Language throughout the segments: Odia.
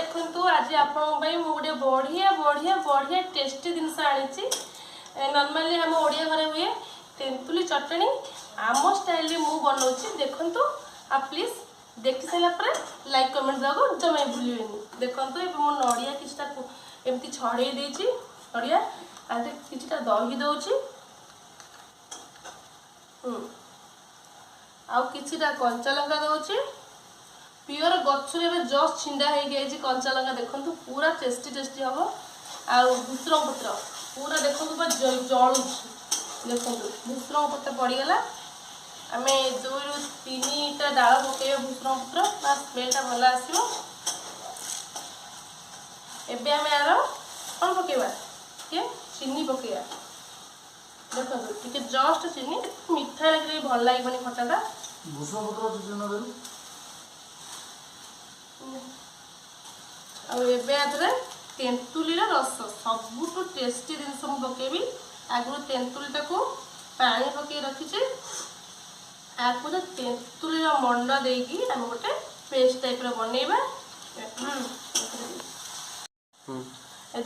ଦେଖନ୍ତୁ, ଆଜି ଆପଣଙ୍କ ପାଇଁ ମୁଁ ଗୋଟେ ବଢ଼ିଆ ବଢ଼ିଆ ବଢ଼ିଆ ଟେଷ୍ଟି ଜିନିଷ ଆଣିଛି। ନର୍ମାଲି ଆମ ଓଡ଼ିଆ ଘରେ ହୁଏ ତେନ୍ତୁଲି ଚଟଣି। ଆମ ଷ୍ଟାଇଲରେ ମୁଁ ବନଉଛି, ଦେଖନ୍ତୁ। ଆଉ ପ୍ଲିଜ୍ ଦେଖି ସାରିଲା ପରେ ଲାଇକ୍, କମେଣ୍ଟ ଦେବାକୁ ଜମା ଭୁଲିବେନି। ଦେଖନ୍ତୁ, ଏବେ ମୁଁ ନଡ଼ିଆ କିଛିଟା ଏମିତି ଛଡ଼େଇ ଦେଇଛି ନଡ଼ିଆ, ଆଉ କିଛିଟା ଦହି ଦେଉଛି, ଆଉ କିଛିଟା କଞ୍ଚା ଲଙ୍କା ଦେଉଛି। ପିଓର ଗଛରୁ ଏବେ ଜଷ୍ଟ ଛିଣ୍ଡା ହେଇକି ଯାଇଛି କଞ୍ଚା ଲଙ୍କା। ଦେଖନ୍ତୁ, ପୁରା ଟେଷ୍ଟି ଟେଷ୍ଟି ହବ। ଆଉ ଭୃଷଙ୍ଗ ପତ୍ର ପୁରା ଦେଖନ୍ତୁ, ପୁରା ଜଳୁଛି। ଦେଖନ୍ତୁ, ଭୃଷଙ୍ଗ ପତ୍ର ପଡ଼ିଗଲା। ଆମେ 2ରୁ 3ଟା ଡାଳ ପକେଇବା ଭୃଷଙ୍ଗ ପତ୍ର, ବା ସ୍ମେଲଟା ଭଲ ଆସିବ। ଏବେ ଆମେ ଆର କ'ଣ ପକେଇବା? ଟିକେ ଚିନି ପକେଇବା। ଦେଖନ୍ତୁ, ଟିକେ ଜଷ୍ଟ ଚିନି। ମିଠା ଲାଗିଲେ ବି ଭଲ ଲାଗିବନି ଖଟାଟା। ଭୃଷଙ୍ଗ ପତ୍ର ଚିନି। ଆଉ ଏବେ ଆ ଦେହରେ ତେନ୍ତୁଳିର ରସ, ସବୁଠୁ ଟେଷ୍ଟି ଜିନିଷ ମୁଁ ପକେଇବି। ଆଗରୁ ତେନ୍ତୁଳିଟାକୁ ପାଣି ପକେଇ ରଖିଛି। ଆକୁ ତେନ୍ତୁଳିର ମଣ୍ଡ ଦେଇକି ଆମେ ଗୋଟେ ପେଷ୍ଟ ଟାଇପ୍ର ବନେଇବା।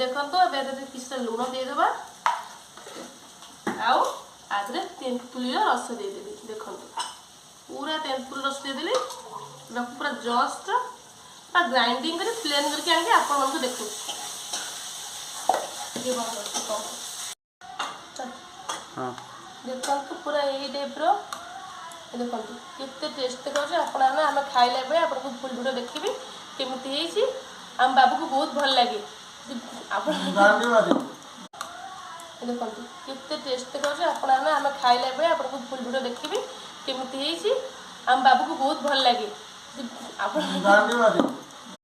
ଦେଖନ୍ତୁ, ଏବେ ଏଥିରେ କିଛିଟା ଲୁଣ ଦେଇଦେବା ଆଉ ଆ ଦେହରେ ତେନ୍ତୁଳିର ରସ ଦେଇଦେବି। ଦେଖନ୍ତୁ, ପୁରା ତେନ୍ତୁଳି ରସ ଦେଇଦେଲି। ପୁରା ଜଷ୍ଟ ପୁରା ଗ୍ରାଇଣ୍ଡିଙ୍ଗ କରି ପ୍ଲେନ୍ କରିକି ଆଣିକି ଆପଣମାନଙ୍କୁ ଦେଖଉଛି। ଟିକେ ବନ୍ଦ ଅଛି। ଦେଖନ୍ତୁ, ପୁରା ଏଇ ଟାଇପ୍ର। ଦେଖନ୍ତୁ କେତେ ଟେଷ୍ଟ ଦେଖାଉଛି। ଆପଣ ଆମେ ଖାଇଲା ବେଳେ ଆପଣଙ୍କୁ ଫୁଲ୍ ଭିଡ଼ିଓ ଦେଖିବି କେମିତି ହେଇଛି। ଆମ ବାବୁକୁ ବହୁତ ଭଲ ଲାଗେ। ଆପଣ ଦେଖନ୍ତୁ କେତେ ଟେଷ୍ଟ ଦେଖାଉଛି। ଆପଣ ଆମେ ଖାଇଲା ବେଳେ ଆପଣଙ୍କୁ ଫୁଲ୍ ଭିଡ଼ିଓ ଦେଖିବି କେମିତି ହେଇଛି। ଆମ ବାବୁକୁ ବହୁତ ଭଲ ଲାଗେ। ଆପଣ